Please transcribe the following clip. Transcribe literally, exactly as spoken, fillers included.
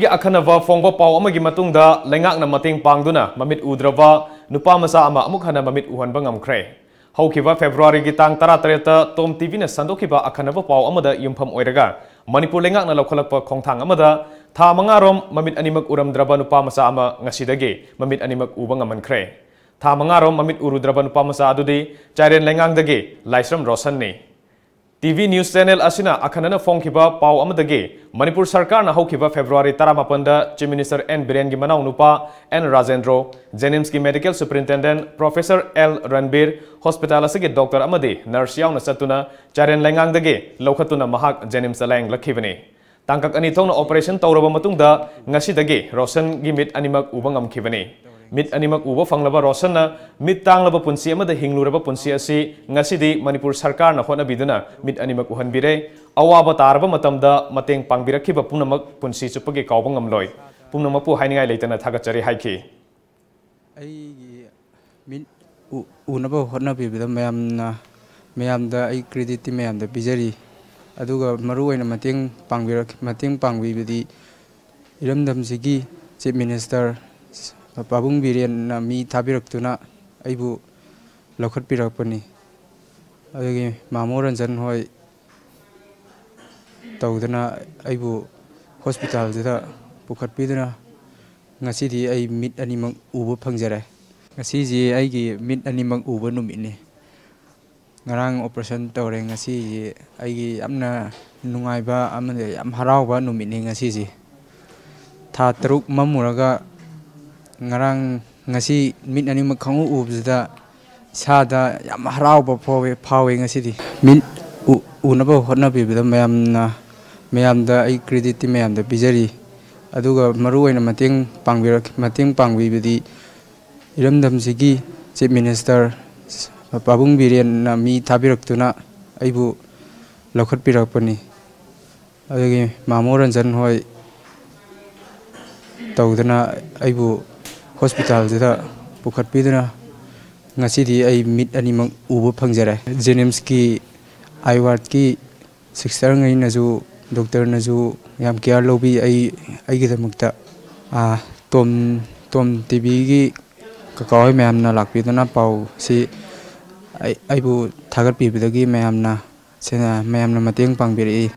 ꯒꯤ ꯑꯈꯟꯅꯕ ꯐꯣꯡꯕ ꯄꯥꯎ ꯑꯃꯒꯤ ꯃꯇꯨꯡꯗ ꯂꯩꯉꯥꯛꯅ ꯃꯇꯦꯡ ꯄꯥꯡꯗꯨꯅ ꯃꯃꯤꯠ ꯎꯗ꯭ꯔꯕ ꯅꯨꯄꯥ ꯃꯆꯥ ꯑꯃ ꯑꯃꯨꯛ ꯍꯟꯅ ꯃꯃꯤꯠ ꯎꯍꯟꯕ ꯉꯝꯈ꯭ꯔꯦ꯫ ꯍꯧꯈꯤꯕ ꯐꯦꯕ꯭ꯔꯨꯋꯥꯔꯤꯒꯤ ꯇꯥꯡ ꯇꯔꯥꯇꯔꯦꯠꯇ ꯇꯣꯝ ꯇꯤꯚꯤꯅ ꯁꯟꯗꯣꯛꯈꯤꯕ ꯑꯈꯟꯅꯕ ꯄꯥꯎ ꯑꯃꯗ ꯌꯨꯝꯐꯝ ꯑꯣꯏꯔꯒ ꯃꯅꯤꯄꯨꯔ ꯂꯩꯉꯥꯛꯅ ꯂꯧꯈꯠꯂꯛꯄ ꯈꯣꯡꯊꯥꯡ ꯑꯃꯗ ꯊꯥ ꯃꯉꯥꯔꯣꯝ ꯃꯃꯤꯠ ꯑꯅꯤꯃꯛ ꯎꯔꯝꯗ꯭ꯔꯕ ꯅꯨꯄꯥ ꯃꯆꯥ ꯑꯃ ꯉꯁꯤꯗꯒꯤ ꯃꯃꯤꯠ ꯑꯅꯤꯃꯛ ꯎꯕ ꯉꯝꯍꯟꯈ꯭ꯔꯦ꯫ ꯊꯥ ꯃꯉꯥꯔꯣꯝ ꯃꯃꯤꯠ ꯎꯔꯨꯗ꯭ꯔꯕ ꯅꯨꯄꯥ ꯃꯆꯥ ꯑꯗꯨꯗꯤ ꯆꯥꯏꯔꯦꯟ ꯂꯩꯉꯥꯡꯗꯒꯤ ꯂꯥꯏꯁ꯭ꯔꯝ ꯔꯣꯁꯟꯅꯤ꯫ ꯇꯤꯚꯤ ꯅ꯭ꯌꯨꯁ ꯆꯦꯅꯦꯜ ꯑꯁꯤꯅ ꯑꯈꯟꯅꯅ ꯐꯣꯡꯈꯤꯕ ꯄꯥꯎ ꯑꯃꯗꯒꯤ ꯃꯅꯤꯄꯨꯔ ꯁꯔꯀꯥꯔꯅ ꯍꯧꯈꯤꯕ ꯐꯦꯕ꯭ꯔꯨꯋꯥꯔꯤ ꯇꯔꯥꯃꯥꯄꯟꯗ ꯆꯤꯐ ꯃꯤꯅꯤꯁꯇꯔ ꯑꯦꯟ ꯕꯤꯔꯦꯟꯒꯤ ꯃꯅꯥꯎꯅꯨꯄꯥ ꯑꯦꯟ ꯔꯥꯖꯦꯟꯗ꯭ꯔꯣ, ꯖꯦꯅꯤꯝꯁꯀꯤ medical superintendent professor L Ranbir, hospital ꯑꯁꯤꯒꯤ ꯗꯣꯛꯇꯔ ꯑꯃꯗꯤ ꯅꯔꯁ ꯌꯥꯎꯅ ꯆꯠꯇꯨꯅ ꯆꯥꯏꯔꯦꯟ ꯂꯩꯉꯥꯡꯗꯒꯤ ꯂꯧꯈꯠꯇꯨꯅ ꯃꯍꯥꯛ ꯖꯦꯅꯤꯝꯁꯇ ꯂꯥꯌꯦꯡꯂꯛꯈꯤꯕꯅꯤ꯫ ꯇꯥꯡꯀꯛ ꯑꯅꯤ ꯊꯣꯛꯅ ꯑꯣꯄꯔꯦꯁꯟ ꯇꯧꯔꯕ ꯃꯇꯨꯡꯗ ꯉꯁꯤꯗꯒꯤ ꯔꯣꯁꯟꯒꯤ ꯃꯤꯠ ꯑꯅꯤꯃꯛ ꯎꯕ ꯉꯝꯈꯤꯕꯅꯤ꯫ ꯃꯤꯠ ꯑꯅꯤꯃꯛ ꯎꯕ ꯐꯪꯂꯕ ꯔꯣꯁꯟꯅ ꯃꯤꯠ ꯇꯥꯡꯂꯕ ꯄꯨꯟꯁꯤ ꯑꯃꯗ ꯍꯤꯡꯂꯨꯔꯕ ꯄꯨꯟꯁꯤ ꯑꯁꯤ ꯉꯁꯤꯗꯤ ꯃꯅꯤꯄꯨꯔ ꯁꯔꯀꯥꯔꯅ ꯍꯣꯠꯅꯕꯤꯗꯨꯅ ꯃꯤꯠ ꯑꯅꯤꯃꯛ ꯎꯍꯟꯕꯤꯔꯦ꯫ ꯑꯋꯥꯕ ꯇꯥꯔꯕ ꯃꯇꯝꯗ ꯃꯇꯦꯡ ꯄꯥꯡꯕꯤꯔꯛꯈꯤꯕ ꯄꯨꯝꯅꯃꯛ ꯄꯨꯟꯁꯤ ꯆꯨꯞꯄꯒꯤ ꯀꯥꯎꯕ ꯉꯝꯂꯣꯏ꯫ ꯄꯨꯝꯅꯃꯛꯄꯨ ꯍꯥꯏꯅꯤꯡꯉꯥꯏ ꯂꯩꯇꯅ ꯊꯥꯒꯠꯆꯔꯤ ꯍꯥꯏꯈꯤ꯫ ꯑꯩꯒꯤ ꯃꯤꯠ ꯎ-, ꯎꯅꯕ ꯍꯣꯠꯅꯕꯤꯕꯗ ꯃꯌꯥꯝꯅ, ꯃꯌꯥꯝꯗ ꯑꯩ ꯀ꯭ꯔꯦꯗꯤꯠꯇꯤ ꯃꯌꯥꯝꯗ ꯄꯤꯖꯔꯤ꯫ ꯑꯗꯨꯒ ꯃꯔꯨꯑꯣꯏꯅ ꯃꯇꯦꯡ ꯄꯥꯡꯕꯤꯔꯛ-, ꯃꯇꯦꯡ ꯄꯥꯡꯕꯤꯕꯗꯤ ꯏꯔꯝꯗꯝꯁꯤꯒꯤ ꯆꯤꯐ ꯃꯤꯅꯤꯁꯇꯔ ꯄꯥꯕꯨꯡ ꯕꯤꯔꯦꯟꯅ ꯃꯤ ꯊꯥꯕꯤꯔꯛꯇꯨꯅ ꯑꯩꯕꯨ ꯂꯧꯈꯠꯄꯤꯔꯛꯄꯅꯤ꯫ ꯑꯗꯨꯒꯤ ꯃꯥꯃꯣ ꯔꯟꯖꯟ ꯍꯣꯏ ꯇꯧꯗꯅ ꯑꯩꯕꯨ ꯍꯣꯁꯄꯤꯇꯥꯜꯁꯤꯗ ꯄꯨꯈꯠꯄꯤꯗꯨꯅ ꯉꯁꯤꯗꯤ ꯑꯩ ꯃꯤꯠ ꯑꯅꯤꯃꯛ ꯎꯕ ꯐꯪꯖꯔꯦ꯫ ꯉꯁꯤꯁꯤ ꯑꯩꯒꯤ ꯃꯤꯠ ꯑꯅꯤꯃꯛ ꯎꯕ ꯅꯨꯃꯤꯠꯅꯤ꯫ ꯉꯔꯥꯡ ꯑꯣꯄꯔꯦꯁꯟ ꯇꯧꯔꯦ꯫ ꯉꯁꯤꯁꯤ ꯑꯩꯒꯤ ꯌꯥꯝꯅ ꯅꯨꯡꯉꯥꯏꯕ ꯑꯃꯗꯤ ꯌꯥꯝ ꯍꯔꯥꯎꯕ ꯅꯨꯃꯤꯠꯅꯤ ꯉꯁꯤꯁꯤ꯫ ꯊꯥ ꯇꯔꯨꯛ ꯃꯝꯃꯨꯔꯒ ꯉꯔꯥꯡ, ꯉꯁꯤ ꯃꯤꯠ ꯑꯅꯤꯃꯛ ꯈꯪꯎ ꯎꯕꯁꯤꯗ ꯏꯁꯥꯗ ꯌꯥꯝ ꯍꯔꯥꯎꯕ ꯐꯥꯎꯋꯦ, ꯐꯥꯎꯋꯦ ꯉꯁꯤꯗꯤ꯫ ꯃꯤꯠ ꯎ-, ꯎꯅꯕ ꯍꯣꯠꯅꯕꯤꯕꯗ ꯃꯌꯥꯝꯅ, ꯃꯌꯥꯝꯗ ꯑꯩ ꯀ꯭ꯔꯦꯗꯤꯠꯇꯤ ꯃꯌꯥꯝꯗ ꯄꯤꯖꯔꯤ꯫ ꯑꯗꯨꯒ ꯃꯔꯨꯑꯣꯏꯅ ꯃꯇꯦꯡ ꯄꯥꯡꯕꯤꯔꯛ-, ꯃꯇꯦꯡ ꯄꯥꯡꯕꯤꯕꯗꯤ ꯏꯔꯝꯗꯝꯁꯤꯒꯤ ꯆꯤꯐ ꯃꯤꯅꯤꯁꯇꯔ ꯄꯥꯕꯨꯡ ꯕꯤꯔꯦꯟꯅ ꯃꯤ ꯊꯥꯕꯤꯔꯛꯇꯨꯅ ꯑꯩꯕꯨ ꯂꯧꯈꯠꯄꯤꯔꯛꯄꯅꯤ꯫ ꯑꯗꯨꯒꯤ ꯃꯥꯃꯣ ꯔꯟꯖꯟ ꯍꯣꯏ ꯇꯧꯗꯅ ꯑꯩꯕꯨ ꯍꯣꯁꯄꯤꯇꯥꯜꯁꯤꯗ ꯄꯨꯈꯠꯄꯤꯗꯨꯅ ꯉꯁꯤꯗꯤ ꯑꯩ ꯃꯤꯠ ꯑꯅꯤꯃꯛ ꯎꯕ ꯐꯪꯖꯔꯦ꯫ ꯖꯦꯅꯤꯝꯁꯀꯤ ꯑꯥꯏ ꯋꯥꯔꯗꯀꯤ ꯁꯤꯁꯇꯔꯉꯩꯅꯁꯨ ꯗꯣꯛꯇꯔꯅꯁꯨ ꯌꯥꯝ ꯀꯤꯌꯥꯔ ꯂꯧꯕꯤ ꯑꯩ ꯑꯩꯒꯤꯗꯃꯛꯇ꯫ ꯇꯣꯝ ꯇꯣꯝ ꯇꯤꯚꯤꯒꯤ ꯀꯀꯥ ꯍꯣꯏ ꯃꯌꯥꯝꯅ ꯂꯥꯛꯄꯤꯗꯨꯅ ꯄꯥꯎꯁꯤ ꯑꯩꯕꯨ ꯊꯥꯒꯠꯄꯤꯕꯗꯒꯤ ꯃꯌꯥꯝꯅ ꯃꯌꯥꯝꯅ ꯃꯇꯦꯡ ꯄꯥꯡꯕꯤꯔꯛꯏ꯫